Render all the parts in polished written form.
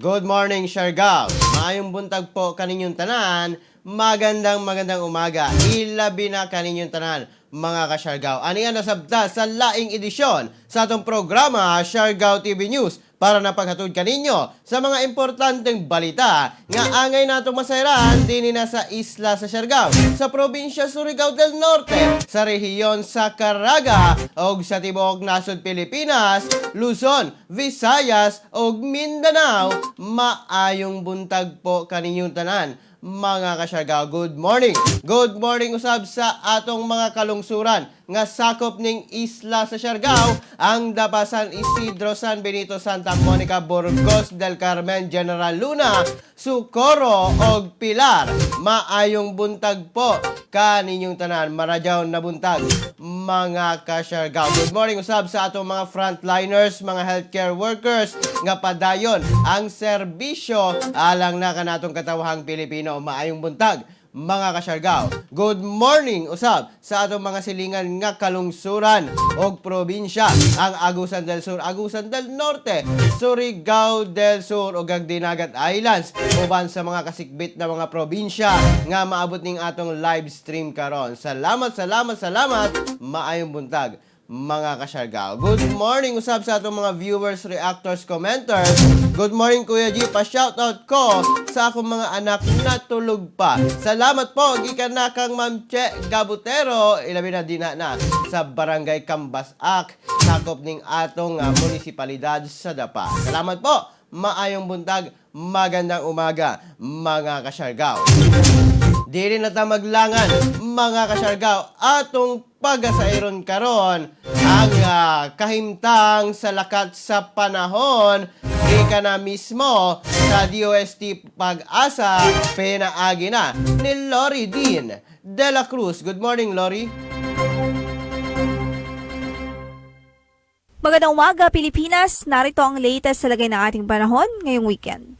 Good morning, Siargao. Maayong buntag po kaninyong tanan. Magandang magandang umaga. Ilabi na kaninyong tanan, mga ka-Siargao. Ani na sabta sa laing edisyon sa atong programa Siargao TV News para napaghatod kaninyo sa mga importanteng balita nga angay natong masayran dinhi na sa isla sa Siargao, sa probinsya Surigao del Norte, sa rehiyon sa Caraga ug sa tibuok nasod Pilipinas, Luzon, Visayas ug Mindanao. Maayong buntag po kaninyong tanan, mga kasyargao. Good morning. Good morning usab sa atong mga kalungsuran nga sakop ning isla sa Siargao, ang Dapa, San Isidro, San Benito, Santa Monica, Burgos del Carmen, General Luna, Socorro ug Pilar. Maayong buntag po kaninyong tanan. Maradyaw na buntag, mga kasyargao. Good morning usab sa atong mga frontliners, mga healthcare workers nga padayon ang serbisyo alang na kanatong katawhang Pilipino. Maayong buntag, mga kasyargao. Good morning usab sa atong mga silingan nga kalungsuran og probinsya, ang Agusan del Sur, Agusan del Norte, Surigao del Sur ug ang Dinagat Islands, uban sa mga kasikbit na mga probinsya nga maabot ning atong live stream karon. Salamat, salamat, salamat. Maayong buntag, mga kasyargao. Good morning usab sa atong mga viewers, reactors, commenters. Good morning, Kuya G. Pa-shoutout ko sa akong mga anak na tulog pa. Salamat po gikan na kang Ma'am Che Gabutero, ilabi na dina na sa Barangay Cambasak, sakop ning atong munisipalidad sa Dapa. Salamat po. Maayong buntag, magandang umaga, mga kasyargao. Dili na ta maglangan, mga kasyargao, atong pagasairon karon ang kahimtang sa lakat sa panahon gikan na mismo sa DOST Pag-asa, pinaagi na ni Lori Dean de la Cruz. Good morning, Lori. Magandang umaga, Pilipinas! Narito ang latest sa lagay ng ating panahon ngayong weekend.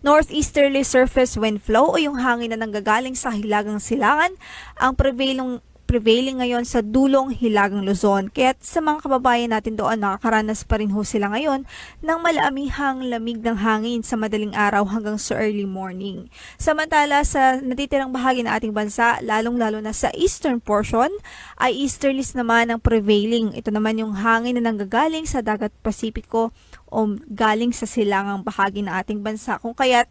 Northeasterly surface wind flow o yung hangin na nanggagaling sa hilagang silangan ang prevailing ngayon sa dulong hilagang Luzon. Kaya't sa mga kababayan natin doon, nakakaranas pa rin ho sila ngayon ng malaamihang lamig ng hangin sa madaling araw hanggang sa early morning. Samantala, sa natitirang bahagi ng ating bansa, lalong-lalo na sa eastern portion, ay easterlies naman ang prevailing. Ito naman yung hangin na nanggagaling sa Dagat Pasipiko o galing sa silangang bahagi ng ating bansa. Kung kaya't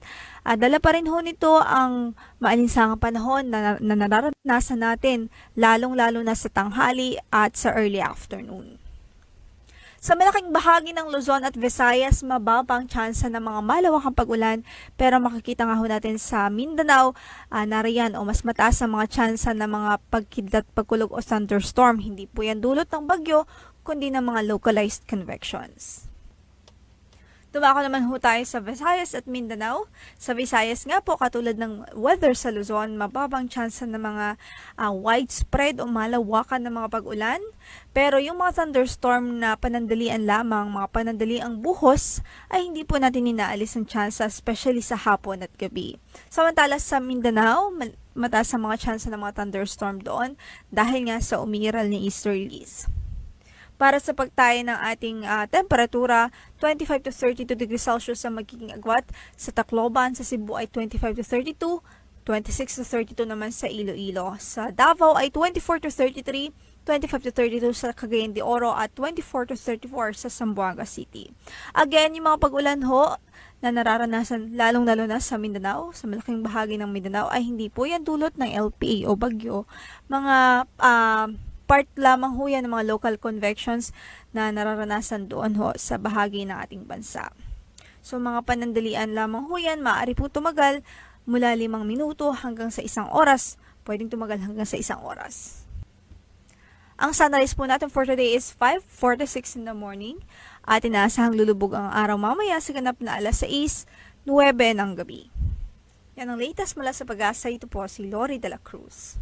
dala pa rin ho nito ang maalinsangang panahon na nararanasan natin, lalong-lalo na sa tanghali at sa early afternoon. Sa malaking bahagi ng Luzon at Visayas, mababa ang tsansa ng mga malawakang pag-ulan, pero makikita nga ho natin sa Mindanao, nariyan o mas mataas ang mga tsansa ng mga pagkidlat, pagkulog o thunderstorm. Hindi po yan dulot ng bagyo, kundi ng mga localized convections. Dumako naman ho tayo sa Visayas at Mindanao. Sa Visayas nga po, katulad ng weather sa Luzon, mababang tsansa ng mga widespread o malawakan ng mga pag-ulan. Pero yung mga thunderstorm na panandalian lamang, mga panandaliang buhos, ay hindi po natin inaalis ang tsansa, especially sa hapon at gabi. Samantala sa Mindanao, mataas ang mga tsansa ng mga thunderstorm doon dahil nga sa umiiral na easterlies. Para sa pagtaya ng ating temperatura, 25 to 32 degrees Celsius ang magiging agwat sa Tacloban, sa Cebu ay 25 to 32, 26 to 32 naman sa Iloilo. Sa Davao ay 24 to 33, 25 to 32 sa Cagayan de Oro at 24 to 34 sa Zamboanga City. Again, yung mga pag-ulan ho na nararanasan lalong-lalo na sa Mindanao, sa malaking bahagi ng Mindanao, ay hindi po yan dulot ng LPA o bagyo. Mga part lamang ho yan ng mga local convections na nararanasan doon ho sa bahagi ng ating bansa. So mga panandalian lamang ho yan, maaari po tumagal mula 5 minuto hanggang sa isang oras. Pwedeng tumagal hanggang sa isang oras. Ang sunrise po natin for today is 5:46 in the morning at inaasahang lulubog ang araw mamaya sa ganap na alas 6:09 ng gabi. Yan ang latest mula sa Pag-asa. Ito po si Lori de la Cruz.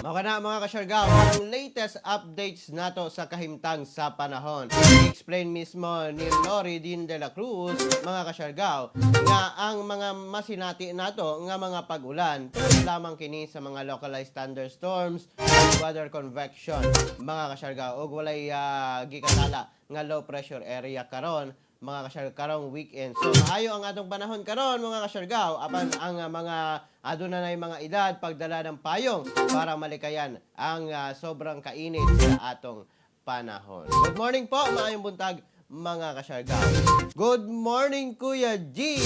Mao kana, mga kasyargaw, ang latest updates nato sa kahimtang sa panahon. I-explain mismo ni Lori Din de la Cruz, mga kasyargaw, nga ang mga masinati nato nga mga pag-ulan tungod lamang kini sa mga localized thunderstorms ug weather convection, mga kasyargaw, ug walay gikatala nga low pressure area karon, mga kasyargaw, karong weekend. So maayo ang atong panahon karon, mga kasyargaw, apan ang mga aduna na mga edad, pagdala ng payong para malikayan ang sobrang kainit sa atong panahon. Good morning po, maayong buntag, mga kasyargaw. Good morning, Kuya G.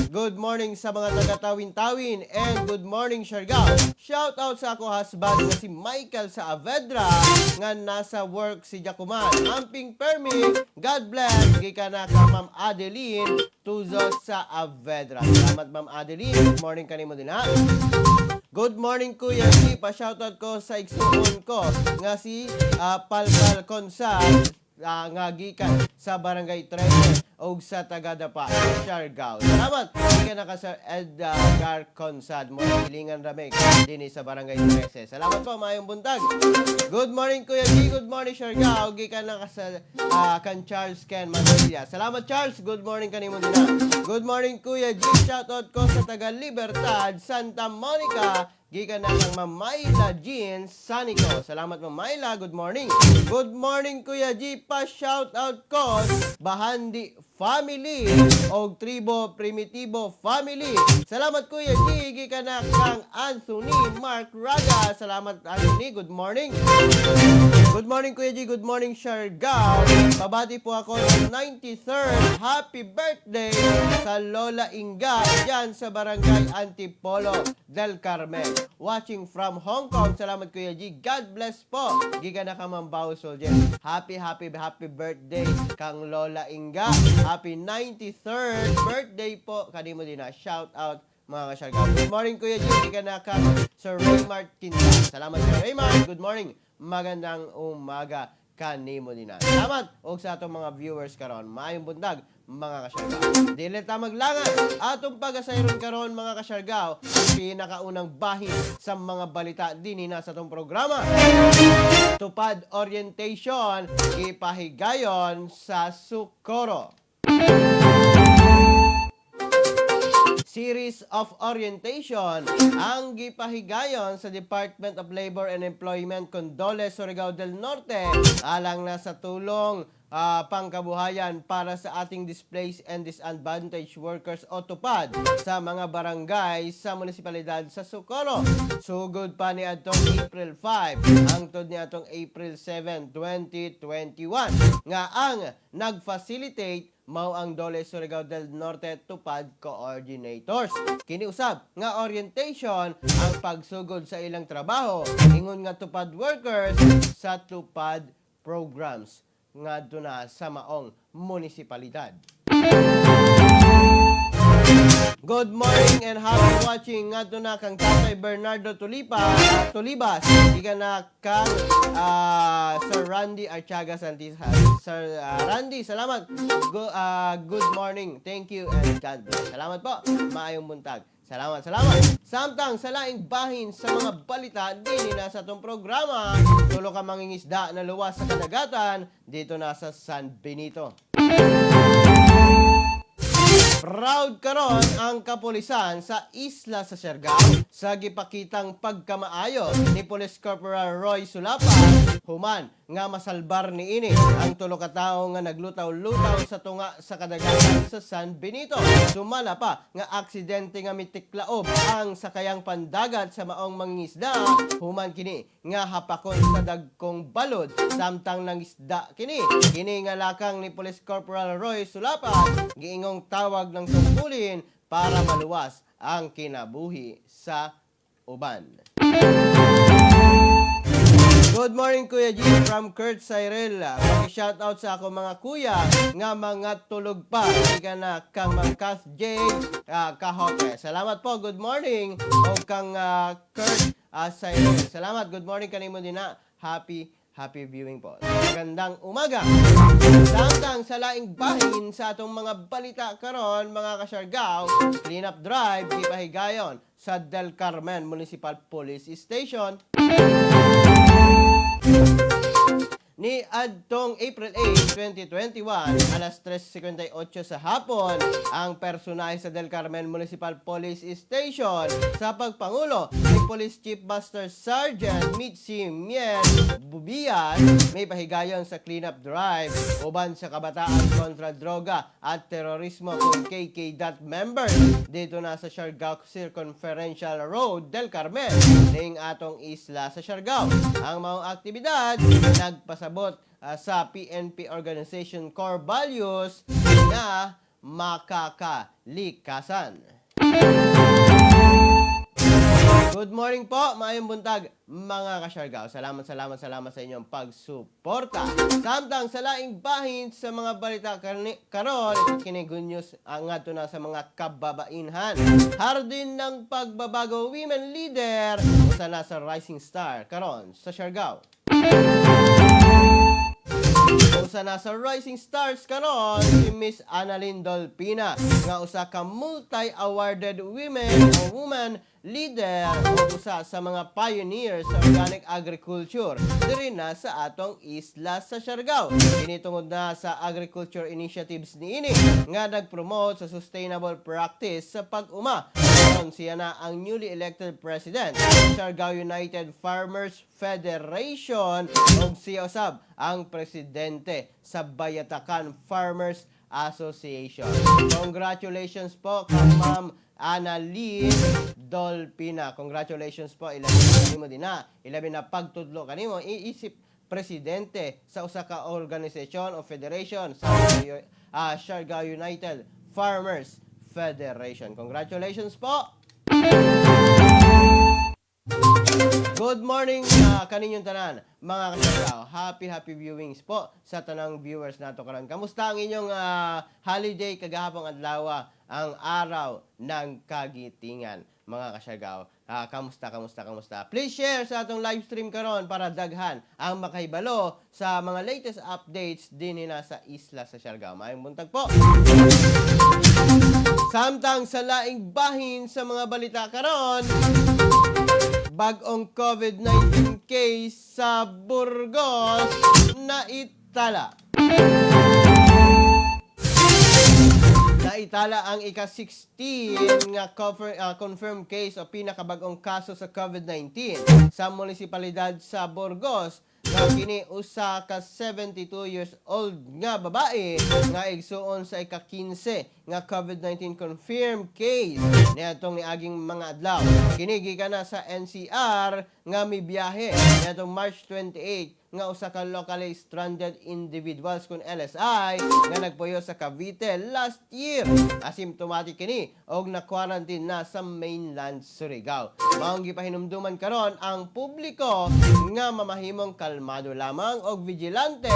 Good morning sa mga taga-Tawin-Tawin and good morning, Siargao. Shout out sa ako husband nga si Michael sa Avedra nga nasa work si Jacuman. Amping permi, God bless. Gikan na ka Ma'am Adeline Tuzo sa Avedra. Salamat, Ma'am Adeline. Good morning kanimo din ha. Good morning, Kuya G. Pa-shoutout ko sa igsuon ko nga si Palpal Consal nga gikan sa Barangay 13 og sa Tagadapa, Siargao. Salamat. Gikan na ka Sir Edgar Consad mo hilingan ramig dinhi sa Barangay 13. Salamat po, maayong buntag. Good morning, Kuya G. Good morning, Siargao. Gikan na ka sa kan Charles Ken Manila. Salamat, Charles. Good morning kanimo din. Good morning, Kuya G. Shoutout ko sa taga Libertad, Santa Monica. Gikan na kang Ma'am Myla Jean Sanico. Salamat, Ma'am Myla. Good morning. Good morning, Kuya G. Pa shoutout ko Bahandi family og Tribo Primitibo family. Salamat, Kuya G. Gikan na kang Anthony Mark Raga. Salamat, Anthony. Good morning. Good morning, Kuya G. Good morning, Siargao. Pabati po ako ng 93rd happy birthday sa Lola Inga dyan sa Barangay Antipolo del Carmen. Watching from Hong Kong. Salamat, Kuya G. God bless po. Gikan na ka Ma'am Bao Soldier. Happy, happy, happy birthday kang Lola Inga. Happy 93rd birthday po. Kanimo din na. Shout out, mga kasyargaw. Good morning, Kuya G. Gikan na kang Sir Raymart Quinta. Salamat, Sir Raymart. Good morning. Magandang umaga kanimo din na. Salamat og sa atong mga viewers karon. Maayong buntag, mga kasyargaw. Dili ta maglangan atong pagasayron karon, mga kasyargaw, ang pinakaunang bahin sa mga balita dinhi na sa atong programa. Tupad orientation gipahigayon sa Socorro. Series of orientation ang gipahigayon sa Department of Labor and Employment kun DOLE Surigao del Norte alang na sa tulong pangkabuhayan para sa ating displaced and disadvantaged workers o tupad sa mga barangay sa munisipalidad sa Socorro. Sugod pa ni atong April 5 hangtod ni atong April 7, 2021 nga ang nag-facilitate mao ang DOLE Surigao del Norte Tupad Coordinators. Kini usab nga orientation ang pagsugod sa ilang trabaho ingon nga tupad workers sa tupad programs nga na sa maong munisipalidad. Good morning and happy watching ngadto na kang Tatay Bernardo Tulipa Tulibas. Gikan na kang Sir Randy Archaga Santisa. Sir Randy, salamat. Good morning. Thank you and God bless. Salamat po. Maayong buntag. Salamat, salamat. Samtang sa laing bahin sa mga balita din na sa atong programa, tulo ka mangingisda na luwas sa kadagatan dito na sa San Benito. Proud karon ang kapulisan sa isla sa Siargao sa gipakitang pagkamaayo ni Police Corporal Roy Sulapa human nga masalbar niini ang tulo ka tawo nga naglutaw-lutaw sa tunga sa kadagatan sa San Benito. Sumala pa nga aksidente nga mitiklaob ang sakayang pandagat sa maong mangingisda human kini nga hapakon sa dagkong balod samtang nangisda kini. Kini nga lakang ni Police Corporal Roy Sulapa giingong tawag ng tungkulin para maluwas ang kinabuhi sa uban. Good morning, Kuya G, from Kurt Cyril. Paki-shout out sa ako mga kuya nga mga tulog pa. Ika na kang Mang Kath J Kahote. Salamat po. Good morning. O kang Kurt Cyril. Salamat. Good morning kanimo din na. Happy happy viewing po. Magandang umaga. Samtang sa laing bahin sa atong mga balita karon, mga kasyargaw, clean up drive gipahigayon sa Del Carmen Municipal Police Station. Ni adtong April 8, 2021, alas 3:58 sa hapon, ang personahe sa Del Carmen Municipal Police Station sa pagpangulo ni Police Chief Master Sergeant Mitzi Miel Bubias may pahigayon sa cleanup drive uban sa Kabataan kontra Droga at Terorismo kung KK members dito na sa Siargao Circumferential Road, Del Carmen, ning atong isla sa Siargao. Ang maong aktibidad nagpasabot sa PNP Organization Core Values na makakalikasan. Good morning po, maayong buntag, mga kasyargao. Salamat, salamat, salamat sa inyong pagsuporta. Samtang sa laing bahin sa mga balita karon, ito kini good news ang ngadto na sa mga kababainhan. Hardin ng Pagbabago Women Leader usa na sa rising star karon sa Siargao. Usa na sa rising stars karon si Miss Annalyn Dolpina nga usa ka multi-awarded women o woman leader o usa sa mga pioneers sa organic agriculture diri na sa atong isla sa Siargao. Kini tungod na sa agriculture initiatives niini nga nag-promote sa sustainable practice sa pag-uma. Karon siya na ang newly elected president sa Siargao United Farmers Federation ug siya usab ang presidente sa Bayatakan Farmers Association. Congratulations po kang Ma'am Annalyn Dolpina. Congratulations po. Ilabi na kanimo din na. Ilabi na pagtudlo kanimo. Iisip presidente sa usa ka organisasyon o federation sa Siargao United Farmers Federation. Congratulations po! Good morning kaninyong tanan, mga kasyargao. Happy, happy viewings po sa tanang viewers nato karon. Kamusta ang inyong holiday kagahapong adlaw, ang Araw ng Kagitingan, mga kasyargao? Kamusta, kamusta, kamusta? Please share sa atong live stream karon para daghan ang makahibalo sa mga latest updates din na sa isla sa Siargao. Maayong buntag po. Samtang sa laing bahin sa mga balita karon, bag-ong COVID-19 case sa Burgos na itala. Naitala ang ika-16 nga confirmed case o pinakabag-ong kaso sa COVID-19 sa munisipalidad sa Burgos nga kini usa ka 72 years old nga babae nga igsuon sa ika-15 nga COVID-19 confirmed case niadtong niaging mga adlaw. Kini gikan na sa NCR nga mibiyahe niadtong March 28 nga usa ka locally stranded individuals kun LSI nga nagpuyo sa Cavite last year. Asymptomatic kini og na-quarantine na sa mainland Surigao. Maong gipahinumduman karon ang publiko nga mamahimong kalmado lamang og vigilante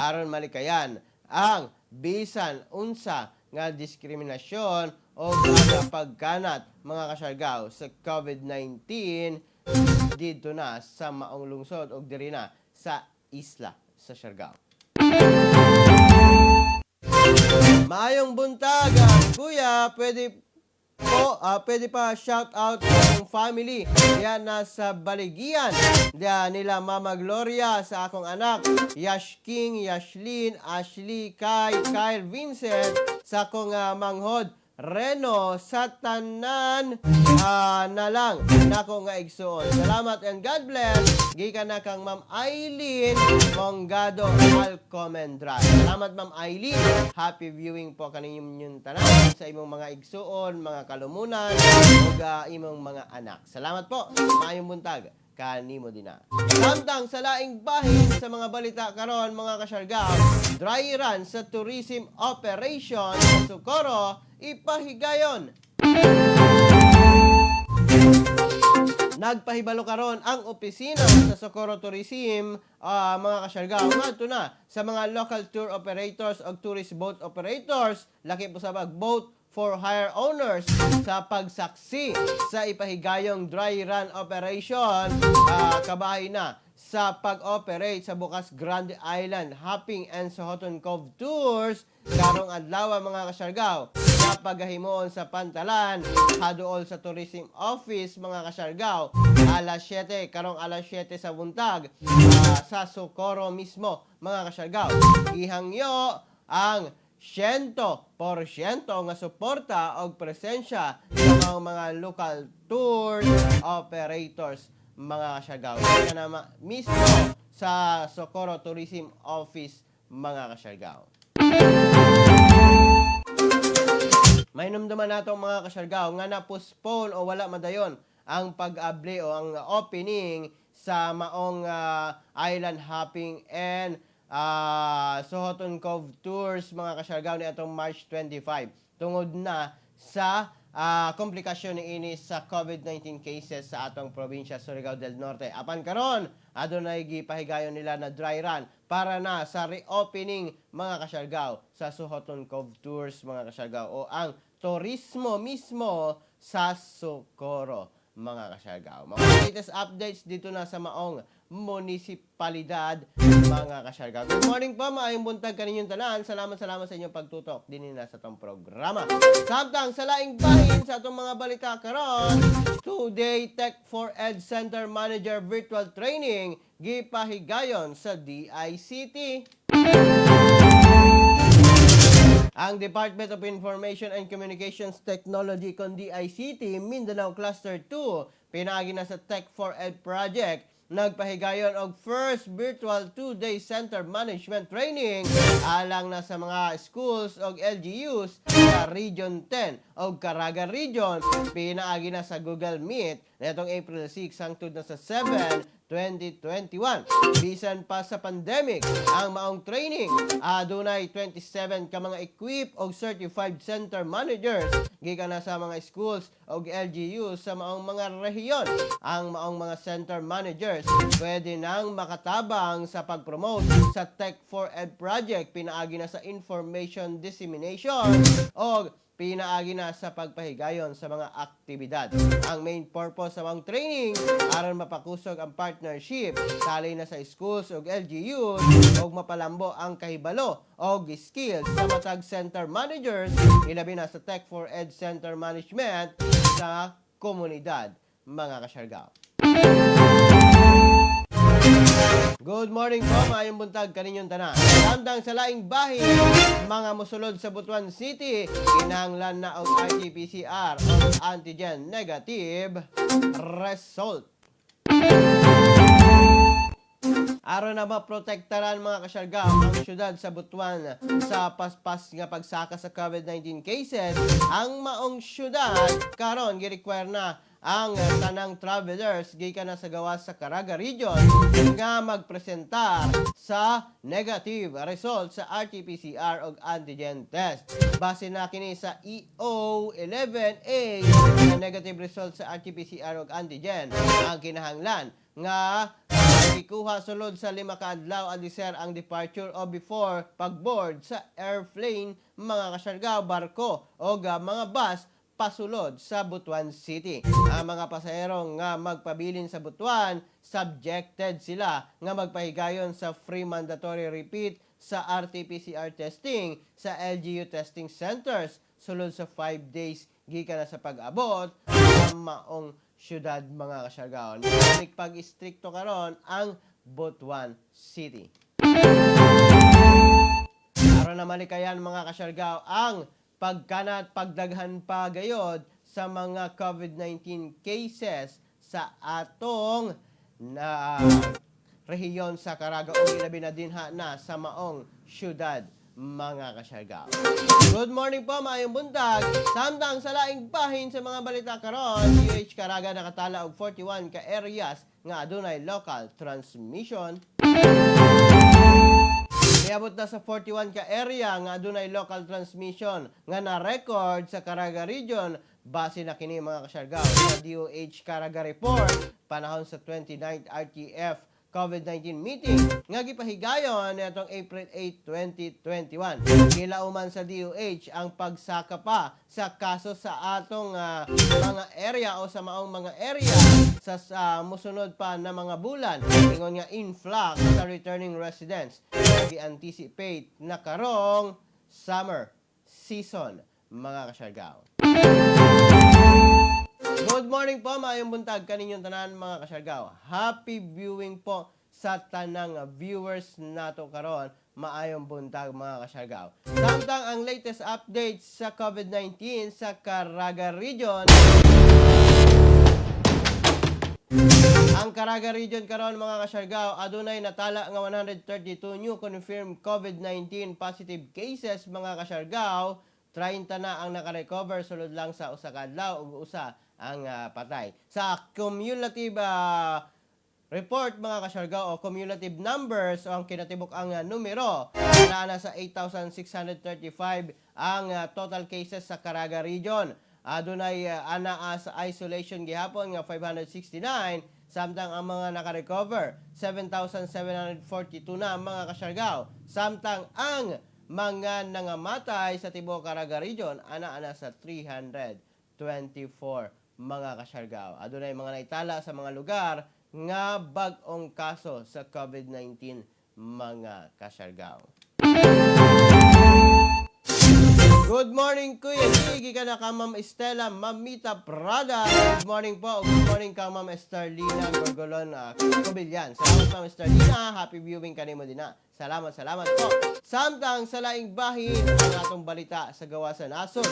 aron malikayan ang bisan unsa nga diskriminasyon o ang pagkanat, mga kasyargao, sa COVID-19 dito na sa maong lungsod og diri na sa isla sa Siargao. Maayong buntag, kuya, pwede pa shout out akong family. Yan nasa Baligian. Diya nila Mama Gloria sa akong anak, Yash King, Yashlin, Ashley, Kai, Kyle, Vincent, sa akong manghod, Reno, sa tanan na lang nako nga igsuon. Salamat and God bless. Gikan na kang Ma'am Eileen Mongado Alcomendra. Salamat, Ma'am Eileen. Happy viewing po kaninyong tanan sa imong mga igsuon, mga kalumunan ug imong mga anak. Salamat po. Maayong buntag kanimo din na. Samtang sa laing bahin sa mga balita karon, mga kasyargao, dry run sa tourism operation sa Socorro ipahigayon. Nagpahibalo karon ang opisina sa Socorro Tourism, mga kasyargao, ngadto na sa mga local tour operators o tourist boat operators, laki po sa boat for hire owners sa pagsaksi sa ipahigayong dry run operation kabahay na sa pag-operate sa Bukas Grande Island Hopping and Sohoton Cove Tours karong adlaw, mga kasyargao. nga pagahimuon sa pantalan haduol sa Tourism Office, mga kasyargaw, alas 7 karong alas 7 sa buntag sa Socorro mismo, mga kasyargaw. Ihangyo ang 100% nga suporta og presensya sa mga local tour operators, mga kasyargaw. Kaya na mismo sa Socorro Tourism Office, mga kasyargaw. May numduman nato, mga kasyargaw, nga na-postpone o wala madayon ang pag-abli o ang opening sa maong island hopping and Sohoton Cove Tours, mga kasyargaw, ni atong March 25 tungod na sa komplikasyon ni ini sa COVID-19 cases sa atong probinsya Surigao del Norte. Apan karon, adunay gipahigayon nila na dry run para na sa reopening, mga kasyargaw, sa Sohoton Cove Tours, mga kasyargaw, o ang turismo mismo sa Socorro, mga kasyargaw. Mga latest updates dito na sa maong munisipalidad, mga kasyargaw. Good morning po, maayong buntag kaninyong tanan. Salamat, salamat sa inyong pagtutok din na sa atong programa. Samtang sa laing bahin sa atong mga balita karon, 2-day Tech for Ed Center Manager Virtual Training gipahigayon sa DICT. Ang Department of Information and Communications Technology kon DICT Mindanao Cluster 2 pinaagi na sa Tech for Ed project nagpahigayon og first virtual 2-day center management training alang na sa mga schools og LGUs sa Region 10 og Caraga Region, pinaagi na sa Google Meet netong April 6 hangtod na sa 7, 2021. Bisan pa sa pandemic, ang maong training adunay 27 ka mga equip og certified center managers gikan na sa mga schools og LGUs sa maong mga rehiyon. Ang maong mga center managers pwede nang makatabang sa pag-promote sa Tech for Ed project pinaagi na sa information dissemination og pinaagi na sa pagpahigayon sa mga aktibidad. Ang main purpose sa mga training aron mapakusog ang partnership tali na sa schools ug LGUs ug mapalambo ang kahibalo og skills sa matag center managers, ilabi na sa Tech for Ed Center Management sa komunidad, mga kasyargaw. Good morning po, maayong buntag kaninyong tanan. Samtang sa laing bahin, mga musulod sa Butuan City, kinahanglan na og RT-PCR o antigen negative result. Aron na maprotektaran, mga kasyargaw, ang syudad sa Butuan sa paspas nga pagsaka sa COVID-19 cases, ang maong syudad karon gi-require na ang tanang travelers gikan na sa gawas sa Caraga Region nga magpresentar sa negative result sa RT-PCR og antigen test. Base na kini sa EO 11A na negative result sa RT-PCR og antigen ang kinahanglan nga gikuha sulod sa 5 ka adlaw adiser ang departure o before pagboard sa airplane, mga kasyargaw, barko o mga bus pasulod sa Butuan City. Ang mga pasahero nga magpabilin sa Butuan, subjected sila nga magpahigayon sa free mandatory repeat sa RT-PCR testing sa LGU testing centers sulod sa 5 days gikan na sa pag-abot sa maong syudad, mga kasyargaon. Balik pag-istrikto karon ang Butuan City. Aron na malikayan, mga kasyargaw, ang pagkanat pagdaghan pa gayod sa mga COVID-19 cases sa atong na rehiyon sa Caraga ug ilabi na dinha na sa maong syudad, mga kasyargaw. Good morning po, maayong buntag. Samtang sa laing bahin sa mga balita karon, DOH Caraga nakatala og 41 ka areas nga adunay local transmission. Niabot na sa 41 ka area nga adunay local transmission nga na-record sa Caraga Region base na kini, mga kasyargaw, sa DOH Caraga report panahon sa 29th RTF COVID-19 meeting nga gipahigayon nitong April 8, 2021. Gilauman sa DOH ang pagsaka pa sa kaso sa atong mga area o sa maong mga area sa musunod pa na mga bulan ingon nga influx sa returning residents gi-anticipate na karong summer season, mga kasyargao. Good morning po, maayong buntag kaninyong tanan, mga kasyargao. Happy viewing po sa tanang viewers nato karon. Maayong buntag, mga kasyargao. Samtang ang latest updates sa COVID-19 sa Caraga Region. Ang Caraga Region karon, mga kasyargao, adunay natala nga 132 new confirmed COVID-19 positive cases, mga kasyargao. 30 na ang nakarecover sulod lang sa usa ka adlaw ug usa ang patay. Sa cumulative report, mga kasyargao, o cumulative numbers o ang kinatibuk ang numero, naa na sa 8,635 ang total cases sa Caraga Region. Adunay anaa sa isolation gihapon nga 569, samtang ang mga nakarecover 7,742 na, mga kasyargao. Samtang ang mga nangamatay sa tibuok Caraga Region ana-ana sa 324, mga kasyargao. Adunay mga naitala sa mga lugar nga bag-ong kaso sa COVID-19, mga kasyargao. Good morning, Kuya Gigi ka na ka Ma'am Estela Mamita Prada. Good morning po. Good morning ka Ma'am Esterlina Gorgolon Cubillan. Salamat, Ma'am Esterlina. Happy viewing kanimo din na. Salamat, salamat po. Samtang sa laing bahin, ang atong balita sa gawas sa nasod.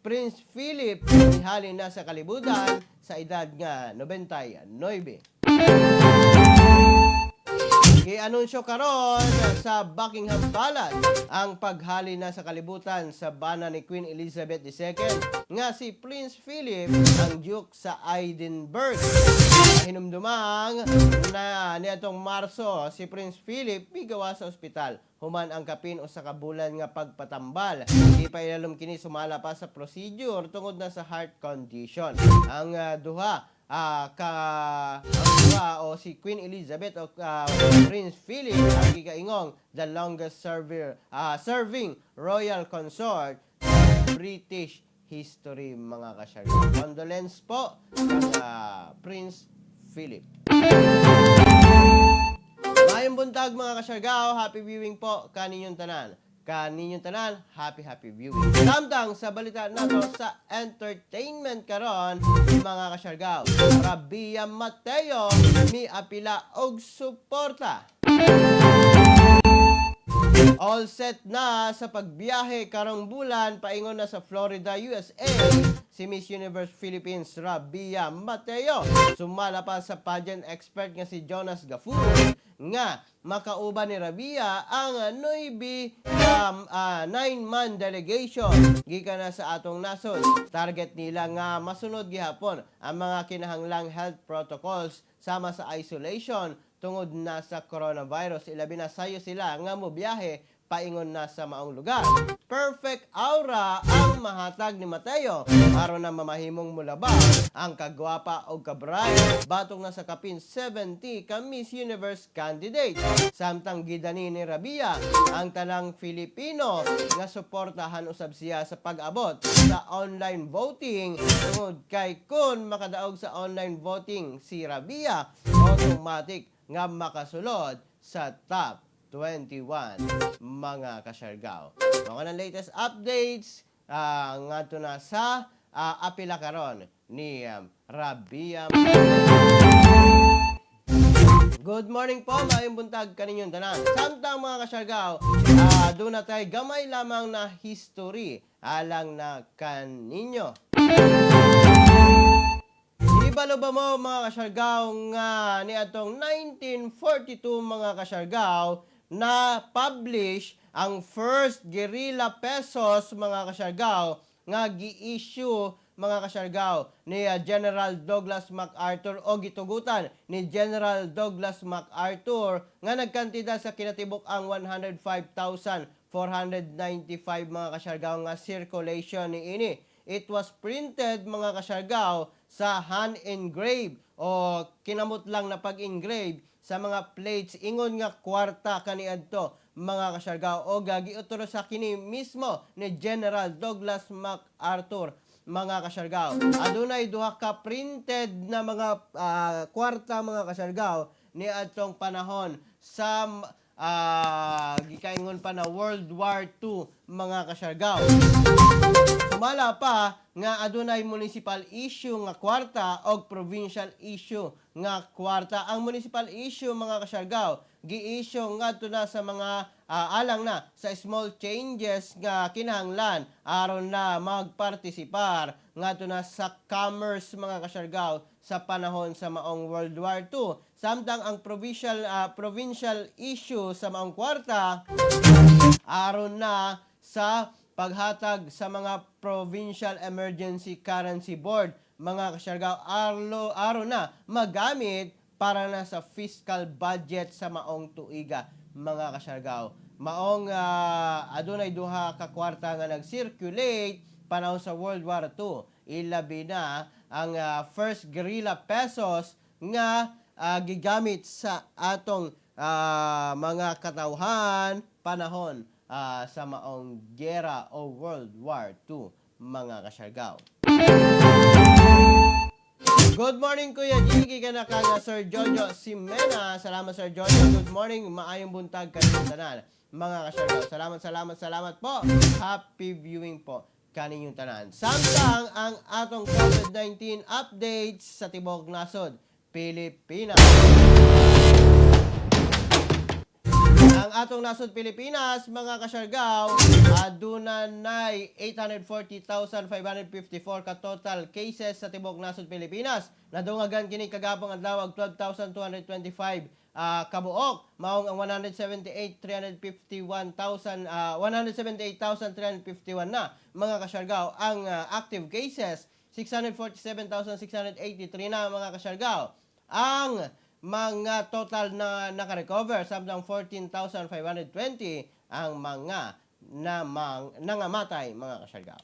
Prince Philip ihalin na sa kalibutan sa edad nga 99. Gianunsyo karon sa Buckingham Palace ang paghali na sa kalibutan sa bana ni Queen Elizabeth II nga si Prince Philip, ang Duke sa Edinburgh. Hinumdumang na niadtong Marso si Prince Philip migawa sa ospital human ang kapin usa ka bulan nga pagpatambal. Di pa ilalom kini sumala pa sa procedure tungod na sa heart condition. Ang duha ka ang duha o si Queen Elizabeth o Prince Philip ang gikaingong the longest serving royal consort sa British history, mga kasyargao. Condolence po sa Prince Philip. Maayong buntag, mga kasyargao, happy viewing po kaninyong tanan. Kaninyong tanan, happy happy viewing. Samtang sa balita nato sa entertainment karon, mga kasyargao, Rabiya Mateo miapila og suporta. All set na sa pagbiyahe karong bulan paingon na sa Florida, USA si Miss Universe Philippines Rabiya Mateo. Sumala pa sa pageant expert nga si Jonas Gaffud nga makauban ni Rabiya ang nuibi nine-man delegation gikan na sa atong nasod. Target nila nga masunod gihapon ang mga kinahanglang health protocols sama sa isolation tungod na sa coronavirus. Ilabi na sayo sila nga mobiyahe paingon na sa maong lugar. Perfect aura ang mahatag ni Mateo aron na mamahimong mulaba ang kagwapa o kabright batong na sa kapin 70 ka Miss Universe candidate. Samtang gidani ni Rabiya ang tanang Filipino nga suportahan usab siya sa pag-abot sa online voting tungod kay kung makadaog sa online voting si Rabiya, automatic nga makasulod sa top 21, mga kasyargao. Mga ng latest updates ngadto na sa apila karon ni Rabiya. Good morning po, maayong buntag kaninyong tanan. Samtang, mga kasyargao, doon na tayo gamay lamang na history alang na kaninyo. Ibalo ba mo, mga kasyargao, nga niadtong 1942, mga kasyargao, na publish ang first guerrilla pesos, mga kasyargao, nga gi-issue, mga kasyargao, ni General Douglas MacArthur o gitugutan ni General Douglas MacArthur nga nagkantidad sa kinatibuk ang 105,495, mga kasyargao, nga circulation ni ini. It was printed, mga kasyargao, sa hand engrave o kinamot lang na pag-engrave sa mga plates ingon nga kwarta kaniadto, mga kasyargao, o giutro sa kini mismo ni General Douglas MacArthur, mga kasyargao. Adunay duha ka printed na mga kwarta, mga kasyargao, ni adtong panahon sa gikaingon pa na World War II, mga kasyargaw. Sumala pa nga adunay municipal issue nga kwarta og provincial issue nga kwarta. Ang municipal issue, mga kasyargaw, gi-issue ngadto na sa mga alang na sa small changes nga kinahanglan aron na magpartisipar ngadto na sa commerce, mga kasyargaw, sa panahon sa maong World War II. Samtang ang provincial issue sa maong kwarta aron na sa paghatag sa mga Provincial Emergency Currency Board, mga kasyargaw, aron na magamit para na sa fiscal budget sa maong tuiga, mga kasyargaw. Maong adunay duha ka kwarta nga nag-circulate panahon sa World War II, ilabi na ang first guerrilla pesos nga gigamit sa atong mga katawhan panahon sa maong gera o World War II, mga kasyargaw. Good morning, Kuya Jiggy, kana ka nga Sir Jojo Simena. Salamat, Sir Jojo. Good morning, maayong buntag kaninyong tanan, mga kasyargaw. Salamat, salamat, salamat po. Happy viewing po kaninyong tanan. Samtang ang atong COVID-19 updates sa tibok nasod Pilipinas. Ang atong nasod Pilipinas, mga kasyargaw, aduna nay 840,554 ka total cases sa tibok nasod Pilipinas. Nadungagan kini kagapong adlaw og 12,225 kabuok. Maong ang 178,351,000 178,351 na, mga kasyargaw, ang active cases. 647,683 na, mga kasyargaw, ang mga total na naka-recover, samtang 14,520 ang mga namang nangamatay, mga kasyargaw.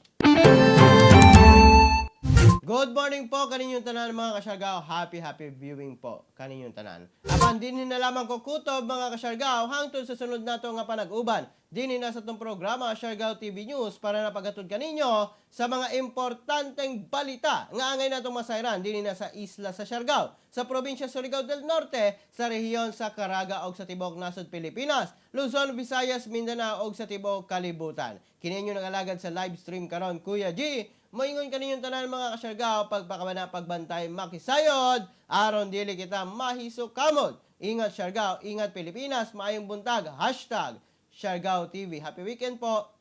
Good morning po kaninyong tanan, mga kasyargaw. Happy happy viewing po kaninyong tanan. Apan dinhi na lamang ko kutob, mga kasyargaw, hangtod sa sunod nato nga panag-uban dinhi na sa atong programa Siargao TV News para na paghatod kaninyo sa mga importanteng balita nga angay natong masayran dinhi na sa isla sa Siargao, sa probinsya Surigao del Norte, sa rehiyon sa Caraga og sa tibok nasod Pilipinas, Luzon, Visayas, Mindanao og sa tibok kalibutan. Kini inyo nagalagad sa live stream karon, Kuya G. Moingon kaninyong tanan, mga kasyargaw, pagpakamana, pagbantay, makisayod, aron dili kita mahisukamot. Ingat Siargao, ingat Pilipinas, maayong buntag, #SiargaoTV. Happy weekend po!